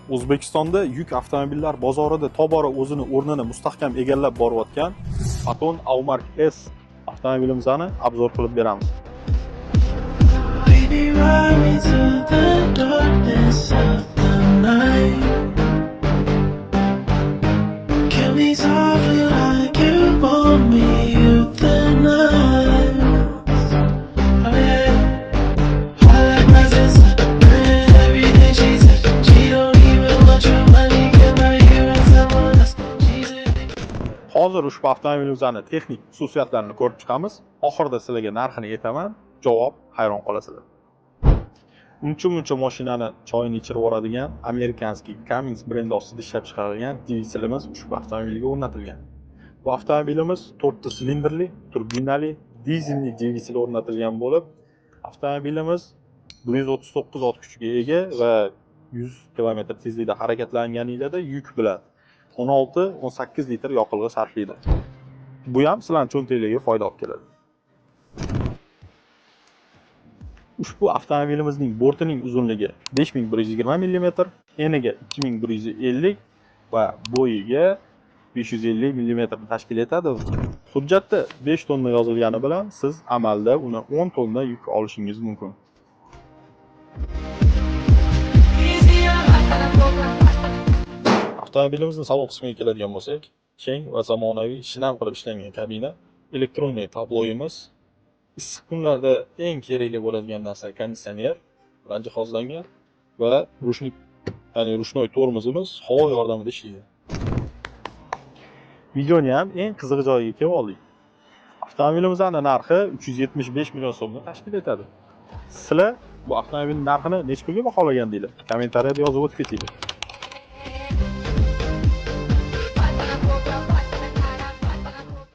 O'zbekistonda yuk avtomobillar bozorida tobora o'zini o'rnini mustahkam egallab borayotgan Foton Aumark S avtomobilimizni обзор qilib beramiz. Baby, ride me to the darkness of the night. Kill me softly like you want me euthanize. Oh yeah. I like my sister, everything she said. She don't even want your money, get my ear and someone else. She's addicted. Hozir ushbu avtomobilimizni texnik xususiyatlarini ko'rib chiqamiz. Oxirida sizlarga narxini aytaman, javob hayron qolasizlar. Uncha muncha mashinani choyini ichirib yuboradigan американский Cummins brendi ostida ishlab chiqarilgan dvigatelimiz ushbu avtomobilga o'rnatilgan. Bu avtomobilimiz 4 ta silindrli, turbinali, dizelli dvigatel o'rnatilgan bo'lib, avtomobilimiz 139 ot kuchiga ega va 100 km tezlikda harakatlanganinglarda yuk bilan 16-18 litr yoqilg'i sarflaydi. Bu ham sizlarning cho'ntaklarga foyda olib keladi. Ushbu avtomobilimizning bortining uzunligi 5120 mm, eniga 2150 va bo'yiga 550 mm tashkil etadi. Hujjatda 5 tonna yozilgani bilan siz amalda uni 10 tonna yuk olishingiz mumkin. Easy Avtomobilimizning salon qismiga keladigan bo'lsak, keng va zamonaviy shinam qilib ishlangan kabina, электронный tabloyimiz, issiq kunlarda eng kerakli bo'ladigan narsa konditsioner bilan jihozlangan va ручник, ya'ni ручной tormozimiz havo yordamida ishlaydi. Videoni ham eng qiziq joyiga kelib oldik. Avtomobilimizning narxi 375 million so'mni tashkil etadi. Sizlar bu avtomobilning narxini necha pulga baholagandinglar? Kommentariyada yozib o'tib ketinglar.